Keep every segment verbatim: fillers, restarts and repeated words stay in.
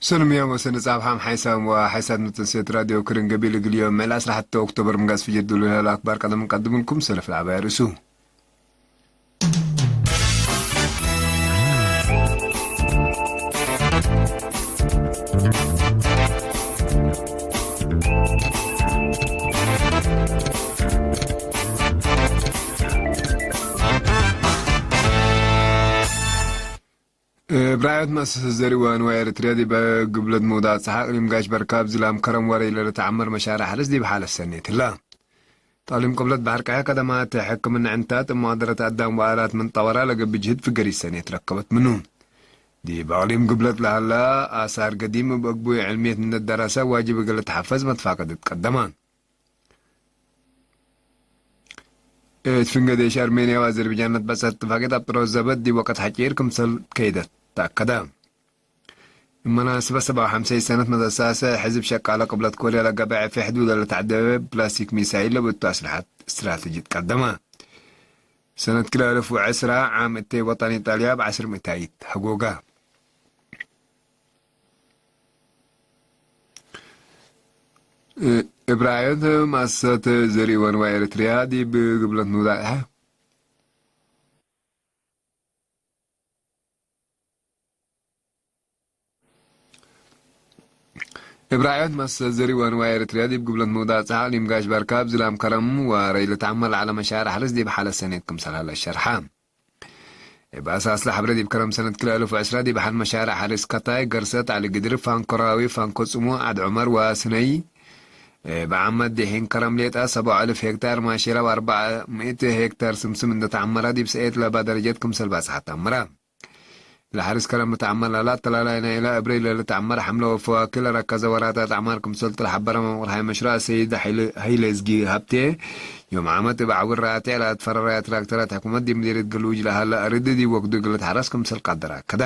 ሰልም ዮም ወሰኒ ጻብሓም ሓይሳም ወሓይሳት ምትንሴት ራድዮ ክርን ገቢል እግል ዮም ምዕል ዐስራ ሐተ ኦክቶበር ምጋስ ፍጅር ድሉ ለህለ አክባር ቀደም እንቀድምልኩም ሰልፍ ለዐባይ ርእሱ። እብ ራዕዮት መአሰሰት ዘርእ ወአንዋዕ ኤረትርያ ዲብ ግብለት መውዳቅ ጸሓ እቅሊም ጋሽ በርካ እብ ዝላም ከረም ወረይ ለልትዐመር መሻርዕ ሐርስ ዲብ ሓለት ሰኔት ህላ። እቅሊም ቅብለት በሐር ቀያ ከደማት ሕክምነ ዕንታት እብ መቅደረት አዳም ወአላት ምን ጠወራ ለገብእ ጅህድ ፍገሪት ሰኔት ረከበት ምኑ። ዲብ አቅሊም ግብለት ለሀላ አሳር ገዲም እብ አግቡይ ዕልምየት እንዴ ደረሰ ዋጅብ እግል ልትሐፈዝ መትፋቀድ እትቀደመ። እት ፍንገ ዴሽ አርሜንያ ወአዘርቤጃን ለትበጸሐት እትፋቅየት አብ ጥሮስ ዘበጥ ዲብ ወቀት ሐጪር ክምሰል ከይደት ተአከደ። እብ መናስበት ሰብዓ ወሐምሰይ ሰነት መተሳሰ ሕዝብ ሸቃለ ቅብለት ኮርያ ለገብአ ፍሕድ ወለልትዐደበ ፕላስቲክ ሚሳይል ለብእቱ አስልሐት እስትራተጂ ትቀደመ። ሰነት ክልኤ አልፍ ወዐስራ ዓም እተይ ወጠን ኢጣልያ እብ ዐስር ምእታይት ሀጎገ። እብ ራዕዮት መአሰሰት ዘርእ ወአንዋዕ ኤረትርያ ዲብ ግብለት መውዳቅ እብ ራዕዮት መሰል ዘርእ ወአንዋዕ ኤረትርያ ዲብ ግብለት መውዳቅ ጸሓ እቅሊም ጋሽ ባርካ እብ ዝላም ከረም ወረይ ልትዐመር ለዐለ መሻርዕ ሐርስ ዲብ ሓለት ሰኔት ክምሰል ሀለ ሸርሐ። እብ አሳስ ለሐብረ ዲብ ከረም ሰነት ክልኤ አልፍ ወዐስራ ዲብ ሐድ መሻርዕ ሐርስ ከታይ፣ ገርሰት፣ ዐሊ ግድር፣ ፋንኮ ራዊ፣ ፋንኮ ጽሙ፣ ዐድ ዑመር ወስነይ እብ ዓመት ድሒን ከረም ሌጠ ሰብዑ አልፍ ሄክታር ማሼላ ወአርበዕ ምእት ሄክታር ስምስም እንዴ ተዐመረ ዲብ ሰእየት ለባ ደረጀት ክምሰል ባጽሐት ተአመረ። ለሐርስ ከረም ልትዐመር ለሀላ አተላላይ ናይላ እብረይ ለልትዐመር ሐምለ ወፈዋክህ ለረከዘ ወራታት አዕማር ክምሰልቱ ለሐበረ መምቅል ሐይ መሽረዕ ሰይድ ሀይለ፣ ሀይለእዝጊ ሀብቴ፣ ዮም ዓመት እብ ዐውር ራቴዕ ለአትፈረረየ ትራክተራት ሕኩመት ዲብ ምዲርየት ገሉጅ ለሀለ አርድ ዲብ ወክዱ እግል ልትሐረስ ክምሰል ቀደረ አከደ።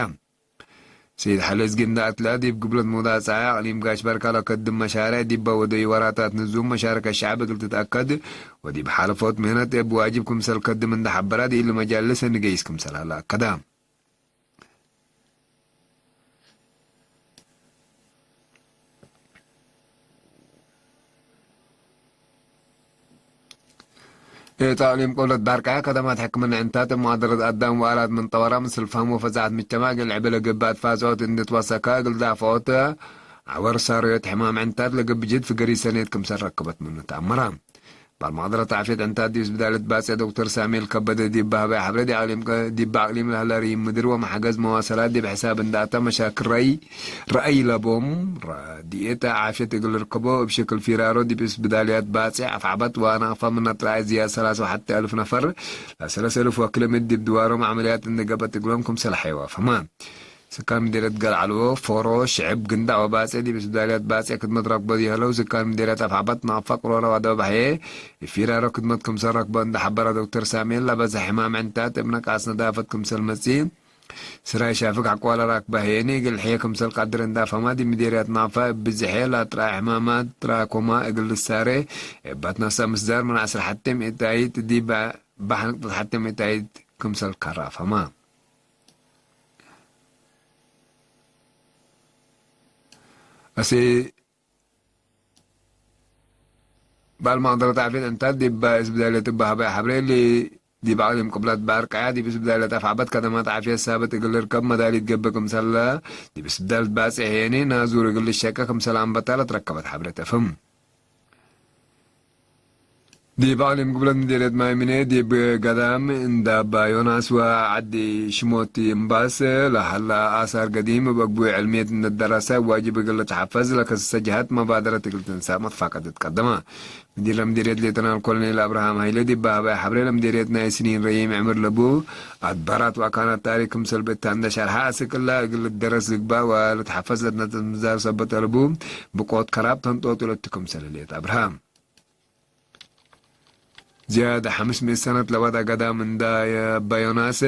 ሰይድ ሀይለእዝጊ እንዴ አትለ፣ ዲብ ግብለት መውዳቅ ጸሓ እቅሊም ጋሽ ባርካ ለከድም መሻርዕ ዲበ ወደዩ ወራታት ንዙም መሻረከት ሸዐብ እግል ትትአከድ ወዲብ ሓለፎት ምህነት እብ ዋጅብ ክምሰል ከድም እንዴ ሐበረ፣ ዲእሊ መጃል ሰኒ ገይስ ክምሰል ሀለ አከደ። እት አቅሊም ቅብለት ባርቃያ ከደማት ሕክምነ ዕንታት እብ መቅደረት አዳም ወአላት ምን ጠወራ፣ ምስል ፈህም ወፈዛሐት ምጅተማዕ እግል ልዕቤ ለገብእ አትፋጽዖት እንዴ ትወሰከ፣ እግል ዳፍዖት ዐወር ሳርዮት ሕማም ዕንታት ለገብእ ጅህድ ፍገሪት ሰኔት ክምሰል ረክበት ምኑ ተአመረ። ባል መቅደረት ዓፍየት ዕንታት ዲብ ስብዳለት ባጽዕ ዶክተር ሳሙኤል ከበደ ዲብ በሀበየ ሐብሬ፣ ዲብ አቅሊም፣ ዲብ አቅሊም ለህለ ርኢም ምድር ወመሐገዝ መዋሰላት ዲብ ሕሳብ እንዴ አተ፣ መሻክል ረአይ፣ ረአይ ለቦም ረድኤት ዓፍየት እግል ልርከቦ እብ ሽክል ፊራሮ ዲብ ስብዳልያት ባጽዕ አፍዐበት ወአናቅፈ ምነ ጥራይ ዝያድ ሰላሰ ወሐቴ አልፍ ነፈር ለሰለሰ አልፍ ወክልምት ዲብ ድዋሮም ዐመልያት እንዴ ገብአት እግሎም ክምሰል ሐየወ ፈህመ። ስካን ምዴርየት ገልዐሎ፣ ፎሮ፣ ሽዕብ፣ ግንዳዕ ወባጼ ዲብ ስብዳልያት ባጼ ክድመት ረክቦ ይህለው። ስካን ምዴርየት አፍዐበት፣ ናቅፋ፣ ቅሮረ ወአደባባህዬ እብ ፊራሮ ክድመት ክምሰል ረክቦ እንዴ ሐበረ ዶክተር ሳሙኤል፣ ለበዝሐ ሕማም ዕንታት እብ ነቃስ ነዳፈት ክምሰል መጽእ፣ ስራይ ሻፍግ ሐቆለ ራክበ ህዬኒ እግል ሕዬ ክምሰል ቀድር እንዴ አፈህመ፣ ዲብ ምዴርያት ናቅፋ እብ ብዝሐ ለአጥራይ ሕማማት ትራኮማ እግል ልሳሬ፣ እብ አትናሰ ምስዳር ምን ዐስር ሐቴ ምእታይት ዲብ በሐን ቅጥል ሐቴ ምእታይት ክምሰል ከረ አፈህመ። አሴ ባል መቅደረት ዓፍየት ዕንታት ዲብ ስብዳልየት እብ ሀበየ ሐብሬ፣ ዲብ አቅሊም ቅብለት ባርቃያ ዲብ ስብዳልየት አፍዐበት ከደማት ዓፍየት ሳብት እግል ልርከብ መዳሊት ገብእ ክምሰለ፣ ዲብ ስብዳልየት ባጽዕ ህዬኒ ናዙር እግል ልሸቄ ክምሰለ አንበታ ለትረከበት ሐብሬ ተፍህም። ዲብ አቅሊም ግብለት ምዴርየት ማይ ምኔ፣ ዲብ ገዳም እንዳ አባ ዮናስ ወዐዲ ሽሞቲ እምባስ ለሀላ አሳር ገዲም እብ አግቡይ ዕልምየት እንዴ ደረሰ ዋጅብ እግል ልትሐፈዝ ለከሰሰ ጀሀት መባደረት እግል ትንሳእ መትፋቀድ ትቀደመ። ምዲር ለምዴርየት ሌተናል ኮሎኔል አብርሃም ሀይለ ዲብ በሀበየ ሐብሬ፣ ለምዴርየት ናይ ስኒን ረዪም ዕምር ለቡ አድባራት ወአካናት ታሪክ ክምሰል ብእታ እንዴ ሸርሐ፣ አስክ እለ እግል ልትደረስ ልግባእ ወልትሐፈዝ ለትነዘር ሰበት አለቡ ብቆት ከራብ ተንጦጡ ለቱ ክምሰል ህሌት አብርሃም። ዝያድ ሐምስ ምእት ሰነት ለወዳ ገዳም እንዳ አባ ዮናስ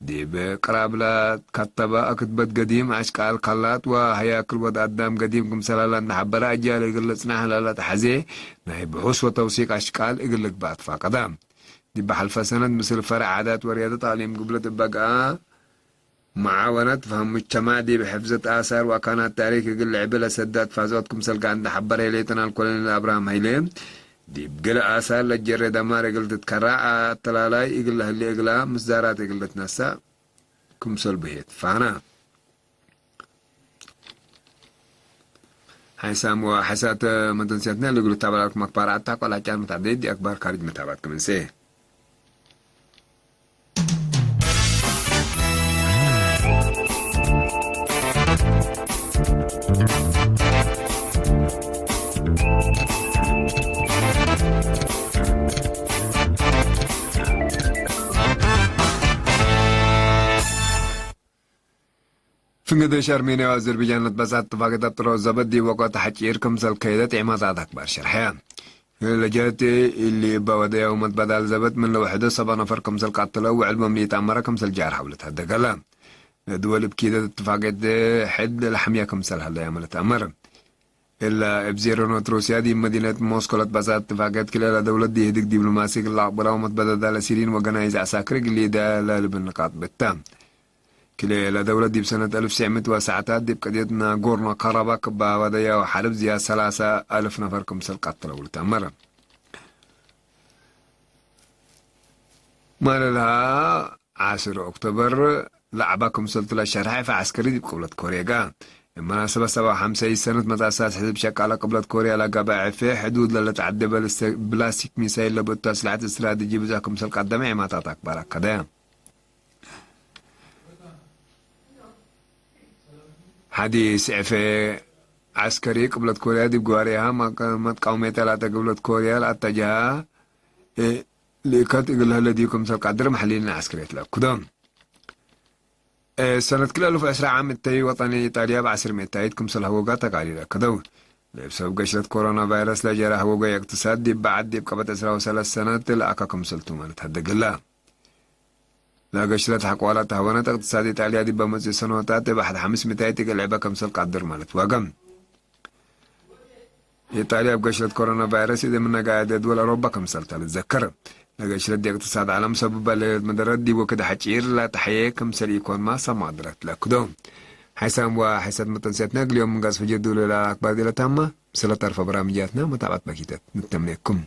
ዲብ ቅራብ ለከተበ ክትበት ገዲም፣ አሽቃል ከላት ወሀያክል ወድ አዳም ገዲም ክምሰል ሀለ እንዴ ሐበረ፣ አጅያል እግል ልጽናሕ ለለአትሐዜ ናይ ብሑስ ወተውሲቅ አሽቃል እግል ልግባእ ትፋቀደ። ዲብ ሐልፈ ሰነት ምስል ፈርዕ ዓዳት ወርያደት አቅሊም ግብለት እበ ገአ መዓወነት ፈሀም ሙጅተማዕ ዲብ ሕፍዘት አሳር ወአካናት ታሪክ እግል ልዕቤ ለሰዳት ፋዞት ክምሰል ገአንደ ሐበረ ሌተናል ኮሎኔል አብርሃም ሀይሌ፣ ዲብ ገሌ አሳር ለጀሬ ደማር እግል ትትከራዕ፣ አተላላይ እግል ለህሌ እግላ ምስዳራት እግል ልትነሳእ ክምሰል ብሄት ፋና። ሓይሳም ወሓይሳት መተንስያትና ለእግሉ ታበላልኩም አክባር አታ ቆላጫን መታዕደይት ዲአክባር ካርጅ መታባት ክምንሴ። ፍንገደሽ አርሜንያ ወአዘርቤጃን ለትበጻት እትፋቅየት አጥሮ ዘበት ዲብ ወቀት ሐጪር ክምሰል ከይደት ዔማታት አክባር ሸርሐየ። ለጀህት እሊ እበ ወደያው መትበዳል ዘበት ምን ለወሐደ ሰባ ነፈር ክምሰል ቀትለው ወዕልቦም ለኢተአመረ ክምሰል ጃርሐው ለተሀደገለ። ለድወል እብ ኪደት እትፋቅየት ሕድ ለሐምያ ክምሰል ሀለያመ ለትአመር። እለ እብ ዜሮ ኖት ሩስያ ዲብ መዲነት ሞስኮ ለትበጻት እትፋቅየት ክልኤ ለደውለት ዲብ ህድግ ዲብሎማሲ እግል ለአቅብላ ወመትበዳዳል አሲሪን ወገናይዝ ዐሳክር እግል ሊደ ለልብል ንቃጥ ብተ። ክልኤ ለደውለት ዲብ ሰነት አልፍ ትስዕ ምእት ወሰዐታት ዲብ ቀድየት ናጎርኖ ካራባክ እበ ወደያው ሐርብ ዝያድ ሰላሰ አልፍ ነፈር ክምሰል ቀትለው ልትአመረ። ማለልሃ ዐስር ኦክቶበር ለዐባ ክምሰልቱ ለሸርሐ ዕፌ ዐስከሪ ዲብ ቅብለት ኮርየ ገአ። እብ መናሰበት ሰብዓ ወሐምሰይ ሰነት መትአሳስ ሕዝብ ሸቃለ ቅብለት ኮርየ ለገብአ ዕፌ፣ ሕዱድ ለለትዐዴ በልስተ-፣ ብላስቲክ ሚሳይል ለብእቱ አስለሐት እስትራቴጂ ብዝሕ ክምሰል ቀደመ ዔማታት አክባር አከደ። ሐዲስ ዕፌ ዐስከሪ ቅብለት ኮርየ ዲብ ግዋሬሃ መቅ-፣ መትቃውሜተ ላተ ቅብለት ኮርየ ለአተጅሀ፣ እ፣ ልእከት እግል ለህለ ዲብ ክምሰል ቀድር መሐሊሊን ዐስከርየት ለአክዶ። እ፣ ሰነት ክልኤ አልፍ ወዕስራ ዓም እተይ ወጠኒ ኢጣልያ እብ ዐስር ሚእታይት ክምሰል ሀወጋ ተቃሪር አከደው። ለእብ ሰበብ ገሽለት ኮሮና ቫይረስ ለጀረ ሀወጋ እቅትሳድ ዲብ በዐድ ዲብ ቀበት ዕስራ ወሰለስ ሰነት ለአካ ክምሰልቱ ማለት ሀደግላ። ለገሽለት ሐቆላት ተሀወነት እቅትሳድ ኢጣልያ ዲብ መጽእ ሰኖታት እብ ሐድ ሐምስ ሚእታይት እግል ልዕበ ክምሰል ቀድር ማለት ዋገም። ኢጣልያ እብ ገሽለት ኮሮና ቫይረስ እት ምነ ጋየደ ድወል አውሮፓ ክምሰልተ ልትዘከር። ለገሽለት ዲብ እቅትሳድ ዐለም ሰብበ ለህሌት መደረት ዲብ ወክድ ሐጪር ለተሐዬ ክምሰል ኢኮንማ ሰማድረት ለአክዶ። ሓይሳም ወሓይሳት መተንስያትና እግል ዮም ምንጋስ ፈጅር ዱለ ለአክባር ዲለታማ፣ ምስለ ተርፈ በራምጃትና መታብዐት በኪተት ንተምኔኩም።